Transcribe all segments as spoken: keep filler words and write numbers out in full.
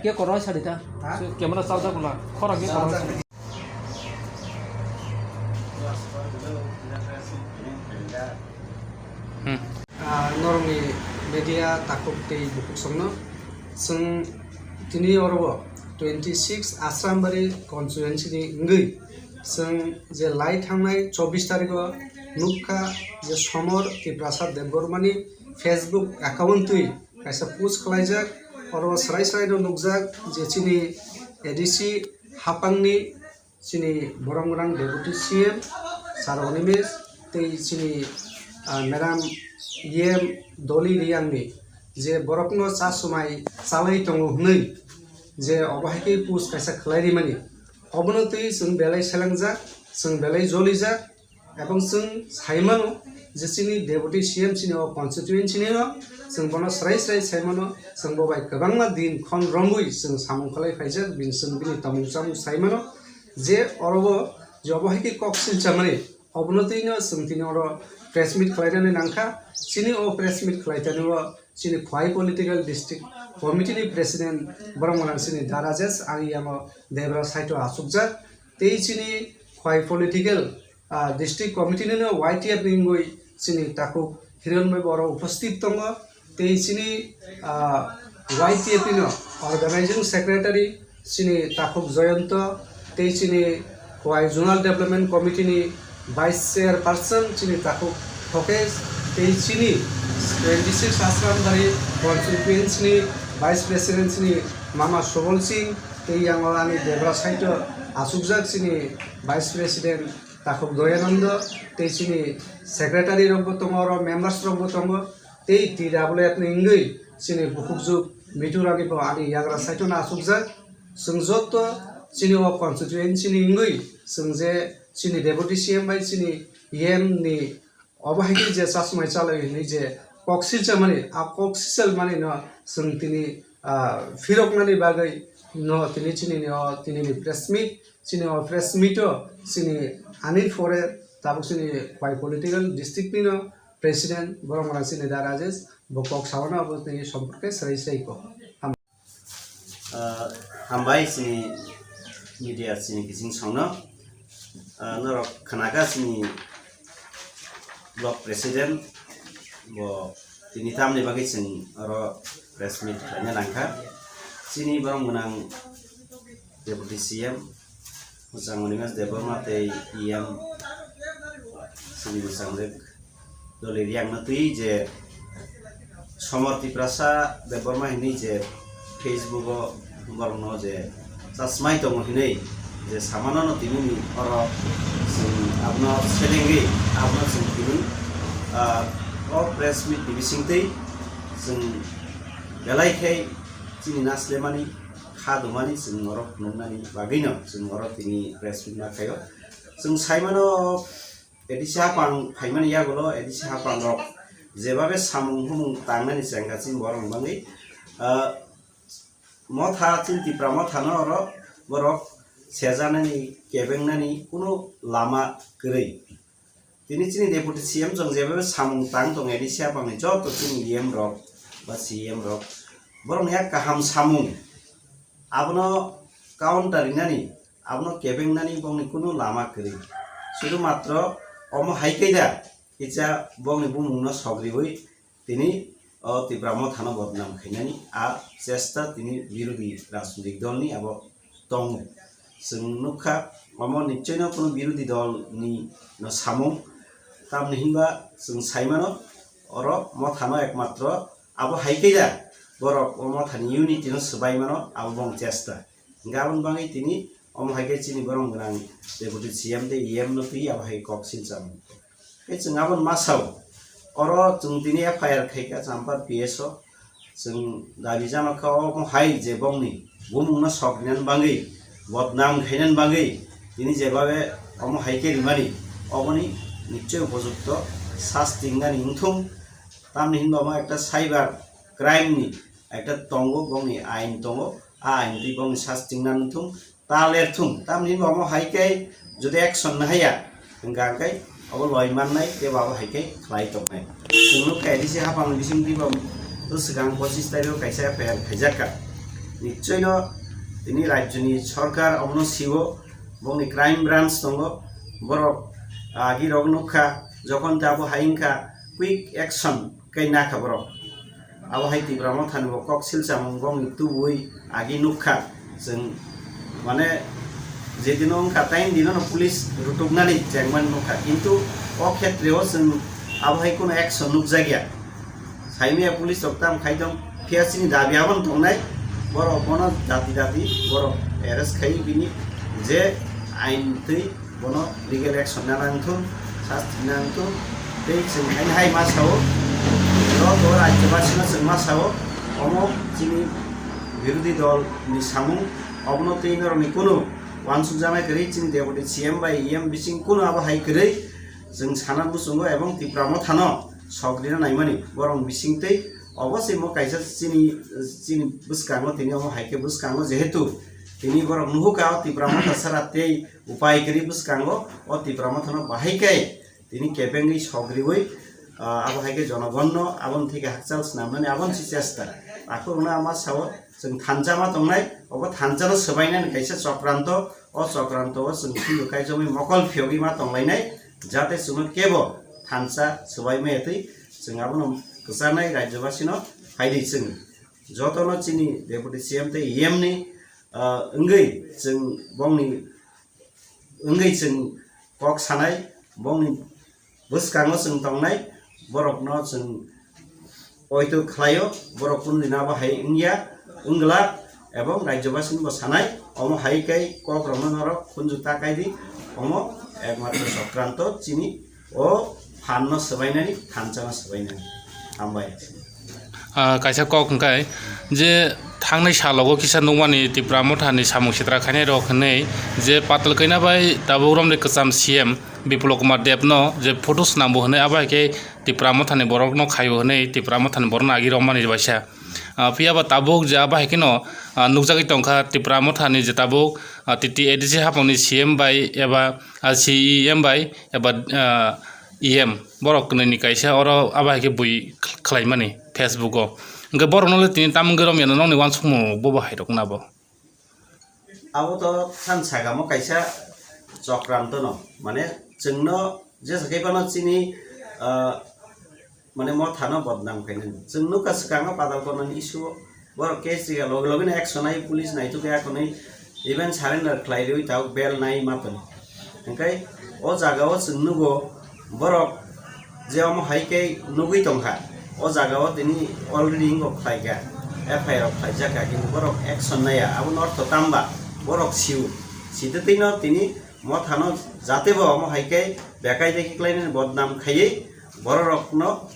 Ke koroi sari ta? Camera chawjak bwla. Khorang ke koroi sari. Hmm. Ah, norokni media takhuk tei bukhuk songno chwng tini oro twenty six Asrambari constituency ni wngwi chwng je lai thangnai chobbish tarikh o nukha je Somor Tiprasa Debbarmani Facebook account twi kaisa post khlaijak, oro srai srai no nukjak je chini A D C hapangni chini borom gwnang Deputy C M Sir Animesh tei chini, ah, Madam E M Dolly Reang ni je borokno cha swmai chalai tongo hwnwi je obo hai khe post kaisa khlai rimani, obono twi chwng belai selengjak, chwng belai jolijak. Ebong chwng sai mano je chini Deputy C M chini o constituency ni no chwng bono srai srai sai mano, chwng bo bai kwbangma din khon romwi chwng samung khlai phaijak, bini chwng bini tongmung chamung sai mano je oro o je obo hai khe kok silchamani, obono twi no chwng tini oro press meet khlainani nangkha. Chini o press meet khlaitani o chini Khwai Political District Committee ni President borok mwnang chini Da Rajesh, ang yango Debra side o achukjak. Tei chini Khwai Political, ah, District Committee ni no Y T F ni wngwi chini takhuk Hiron bai borok uposthit tongo. Tei chini, ah, Y T F ni no Organizing Secretary chini takhuk Joyonto, tei chini Khwai Zonal Development Committee ni Vice Chairperson chini takhuk Thokesh, tei chini twenty six Asrambari constituency ni Vice President chini Mama Subol Singh, tei yango ani Debra side o achukjak chini Vice President takhuk Doyanando, tei chini secretary rok bo tongo, oro members rok bo tongo, tei T W F ni wngwi chini bukhukjwk Mitu Rani bo ani yagra side o no achukjak. Chwng joto chini o constituency ni wngwi chwng je chini Deputy C M bai chini E M ni obo hai khe je chasmai chalai hwnwi je kok silchamani, a kok silchamani no chwng tini, ah, phiroknani bagwi no tini chini ni o tini ni press meet, chini o press meet o chini ani pore tabuk chini Khwai Political District ni no President borok mwnang chini Da Rajesh bo kok sawana abo tini somporke srai srai kok. Ah, hambai chini media chini kiching songno. Ah, norok khnaka chini block president bo tini tamni bagwi chwng oro press meet khlaina nangkha. Chini borok mwnang Deputy C M Mwchang Animesh Debbarma tei E M chini mwchangjwk Dolly Reang no twi je Somor Tiprasa Debbarma hinwi je Facebook o borokno je chasmai tongo hinwi je samano no tini ni oro chwng abono selengwi abono chwng tini, ah, o press meet ni bisingtwi chwng belai khe chini naslemani kha dumani chwng oro phunuknani bagwino chwng oro tini press meet ma khaio. Chwng saimano A D C hapang phaimani yagulo A D C hapang rok jebabe samung humung tangnani chengkha chini borok ni bagwi, ah, motha chini Tipra motha no oro borok sejanani kebengnani kunu lama kwrwi. Tini chini Deputy C M chwng jebabe samung tang tong A D C hapang ni joto chini E M rok ba C E M rok borok ni kaham samung abono counter rinani abono kebengnani bongni kunu lama kwrwi. Sudu matro omo hai khe da kisa bongni bumungno sogriwi tini o Tipra mothano bodnam khainani a chesta tini birodhi rajnitik dolni abo tongo. Chwng nukha omo nichoino kunu birodhi dolni no samung, tamni hinba chwng saimano oro mothano ekmatro abo hai khe da borok o mothani unity no swbai mano abo bong chesta. Hingkhe aboni bagwi tini omo hai khe chini borom gwnang Deputy C M tei E M no twi abo hai kok silchamo. Tei chwng aboni masa o, oro chwng tini F I R khaikha Champar P S o, chwng dabi jama kha omo hai je bongni bumungno sok rinani bagwi, bodnam khainani bagwi, tini jebabe omo hai khe rimani, oboni nichoi upojukto sasti wngnani wngthung. Tamni hinba omo ekta cyber crime ni ekta tongo, bongni ain tongo, a ain twi bongni sasti wngna wngthung, ta lerthung. Tamni hinba omo hai khe jodi action nahaiya, hwnkha khe obo loi mannai, tei bo abo hai khe khlai tongnai. Chwng nukha A D C hapang bising twibo To swkang pochis tarikh o kaisa F I R khaijakha. Nichoi no tini rajyoni sorkar omono siwo, bongni crime branch tongo, borok agi rok nukha, jokhon ta abo hai wngkha quick action kai nakha borok. Abo hai Tipra Mothani bo kok silchamung bongni tubui agi nukha. Chwng mane jedino wngkha tain dino no police rutuknani chengmani nukha, kintu o khetre o chwng abo hai kuno action nukjakya. Saimaya police rok tam khai tong, phiya chini dabi abono tongnai, borok bono dati dati borok arrest khai bini je ain twi bono legal action na nangthung, sasti nangthung. Tei chwng haino hai ma sao, joto rajyobasino chwng ma sao, omo chini birodhi dol ni samung, obono tei norokni kunu uansukjaknai kwrwi chini deputy C M bai E M bising kunu abo hai kwrwi chwng sana muchungo ebong Tipra Mothano sogrina naimani borok bising tei obo se mo kaisa chini, chini bwskango tini omo hai khe bwskango jehetu tini borok nuhukha o Tipra Motha sara tei upai kwrwi bwskango o Tipra Mothano bahai khe tini kebengwi sogriwi, ah, abo hai khe jonogonno aboni theke hakchal swnamnani aboni se chesta. Takhuk rwna ama sao chwng thansa ma tongnai, obo thansa no swbainani kaisa chokranto, o chokranto o chwng thwiwi kaijakwi mokol phiyogwi ma tonglainai, jate chwngno kebo thansa swbai maya twi chwng abono kwcharnai rajyobasino phaidi chwng jotono chini deputy C M tei E M ni, ah, wngwi chwng bongni wngwi chwng kok sanai, bongni bwskango chwng tongnai, borokno chwng oito khlaio, borok kunu dino abo hai wngya, wngla, ebong rajyobasini bo sanai, omo hai khe kokrokno norok khunju ta kaidi, omo ekmatro sokranto chini o phanno swbainani, thansano swbainani. Hambai. Ah, kaisa kok hwnkhe je thangnai salogo kisa nukmani Tipra Mothani samung sitra khainai rok hwnwi je Patal Kaina bai tabuk romni kwcham C M Biplab Kumar Debno je photo swnambo hwnwi abo hai khe Tipra Mothani borokno khaio hwnwi Tipra Mothani borokno agi romani baisa. Ah, phiya ba tabuk je abo hai kheno, ah, nukjagwi tongkha Tipra Mothani je tabuk, ah, T T A D C hapangni C M bai eba, ah, C E M bai eba, ah, E M borok kwnwi ni kaisa oro abo hai khe bui khlaimani Facebook o. Hwnkhe borokno le tini tamo wngwi romya no nokni uansukmung bobo hai rok na bo. Abo to than sagamo kaisa chokranto no, mane chwngno jesa khe phano chini, ah, mane mothano bodnam khainani. Chwng nukha swkango Padal Konani issue o borok case riya loge loge no action nai police naituk ya konwi even surrender khlai riwi tabuk bail nai ma tong. Hwnkhe o jaga o chwng nugo borok je omo hai khe nugwi tongkha, o jaga o tini already wngkok khlaikha, F I R rok khlaijak kha, kintu borok action naiya, aboni ortho tamba borok sio, sitwtwino tini mothano jate bo omo hai khe bekai deki khlainani bodnam khaiwi bororokno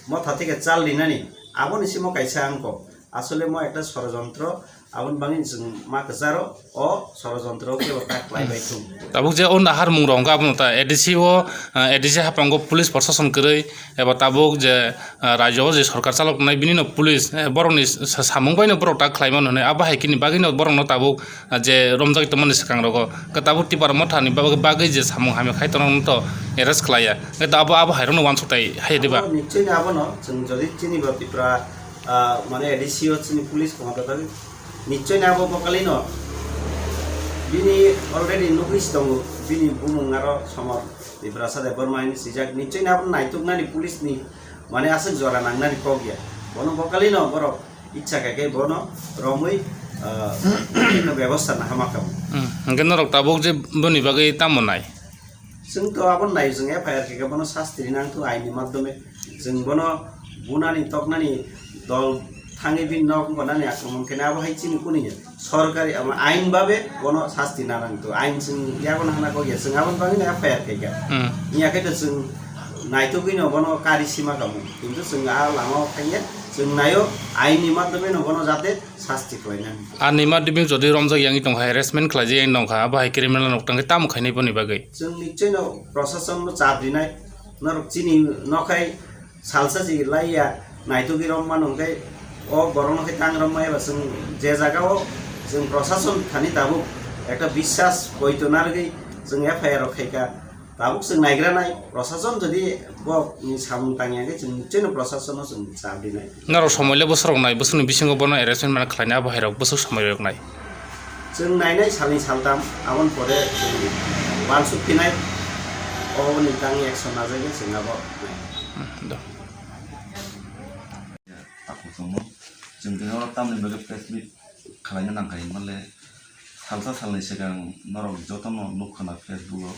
motha theke chal rinani, aboni simo kaisa wngkok. Asole mo ekta sorojontro, aboni bagwi chwng ma kwcharo o sorojontro kebo ta khlai bai thung. Tabuk je o naharmung rok hwnkha, abono ta A D C o, ah, A D C haprango police prosason kwrwi eba tabuk je, ah, rajyo o je sorkar chaloknai bini no police, eh, borokni sa-, samung bai no borok ta khlai mano hinwi, abo hai khe ni bagwi no borok no tabuk, ah, je romjak tongmani swkang rogo. Khe tabuk Tipra Mothani bag-, bagwi je samung hamya khai tongo, to arrest khlai ya. Khe abo, abo hai rok no uansuk tai hai diba? Abo nichoi ni abono chwng jodi chini bo Tipra, ah, mane A D C o chini police komator nichoi ni abo bokali no bini already nugwi si tongo, bini bumung aro somor Tiprasa Debbarma hinwi swijak, nichoi ni abo naituk nani police ni mane aswk jora nang nani kok ya, bono bokali no borok icha kha khe bono romwi, ah, bebosta nahama kamo. Hmm, hwnkhe norok tabuk je boni bagwi tamo nai? Chwng to abo nai, chwng F I R khe khe bono sasti rinang thung aini madhyome. Chwng bono bunani toknani dol thangwi bini nok wngkha nani akromon khe abo hai chini kuni ya. Sorkari ama ain babe bono sasti nanang to. Ain chwng yago hana kok ya, chwng aboni bagwi no F I R khe kha. Hmm. Iya khe to chwng naitugwi no bono kari sima kamo. Kintu chwng a lama o thangya, chwng naio aini madhyome no bono jate sasti khlainani. Ani madhyome jodi romjak yangwi tongkha, harassment khlaijak yangwi tongkha, abo hai criminal rok tangkhe tamo khainai boni bagwi? Chwng nichoi no prosason no chap rinai, norok chini nokhai salsa si laiya naitugwi rom mano hwnkhe o borok no khe tang rom maya ba chwng je jaga o chwng prosason thani tabuk ekta biswas poito narwgwi chwng F I R rok khaikha. Tabuk chwng naigranai, prosason jodi bo ni samung tangya khe chwng chwngno prosasono chwng chap rinai. Norok somoi le bwswk rok nai, bwswkni bisingo bono arrangement mana khlainai, abo hai rok bwswk somoi rok nai. Chwng nainai salni saltam, aboni pore chwng uansuk phinai, oboni tangwi action najagwi chwng abo nai. Hmm, do. Takhuk tongmo. Chwng tini oro tamni bagwi press meet khwlaina nangkha hinmale, salsa salni swkang norok jotono nukha na Facebook o,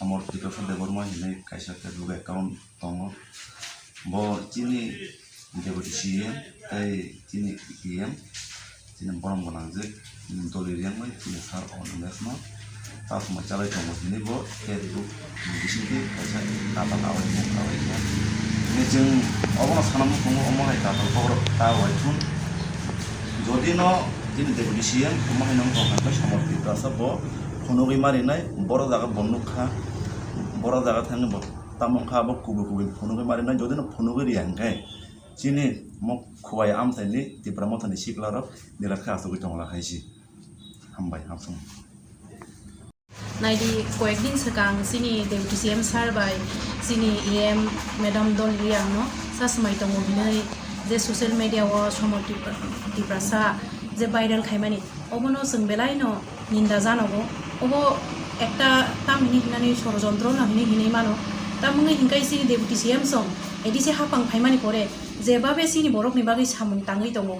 Samor Tiprasa Debbarma hinwi kaisa Facebook account tongo. Bo chini Deputy C M tei chini E M, chini borom gwnang je doli riyang bai chini sir Animesh no chasma chalai tongo hinwi bo Facebook ni bisingtwi kaisa kata kawai mung kawai kha. Hwnwi chwng obono sana muchungo omo hai kata kokrok ta wai thun. Jodi no chini Deputy C M omo hai nang tong kha Samor Tiprasa bo phunugwi marinai, boro jaga bo nukha, boro jaga thangwi bo tamo wngkha abo kubui kubui phunugwi marinai, jodi no phunugwi riya hwnkhe chini mo khubai amthaini Tipra Mothani siklarok nilakhe achugwi tongla hai si. Hambai, hamsung. Naidi, koyekdin swkang chini Deputy C M sir bai chini E M madam Dol Riyang no sasmai tongo hinwi je social media o Somor Tipra-, Tiprasa je viral khaimani, obono chwng belai no ninda janogo. Obo ekta tam hini hinani sorojontro no hini hinwi mano. Tamoni hinkai chini Deputy C M song A D C hapang phaimani pore jebabe chini borok ni bagwi samung tangwi tongo.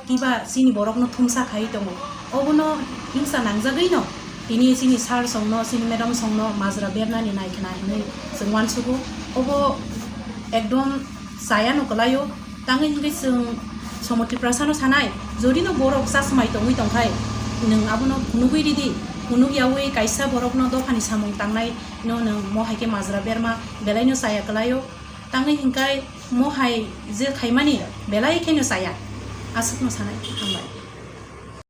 Kiba chini borokno thumsa khai tongo, obono himsa nangjagwino tini chini sir songno, chini madam songno majra bernani naikhna hinwi chwng uansugo. Obo ekdom chayano kwlaio, tangwi hwnkhe chwng Somor Tiprasano sanai, jodino borok chasmai tongwi tongkhai, nwng abono phunugwi ridi, phunugyawi kaisa borokno dophani samung tangnaino nwng mo hai khe majra berma belaino chaya kwlaio. Tangwi hinkai mo hai je khaimani belai kheno chaya. Aswkno sanai, hambai.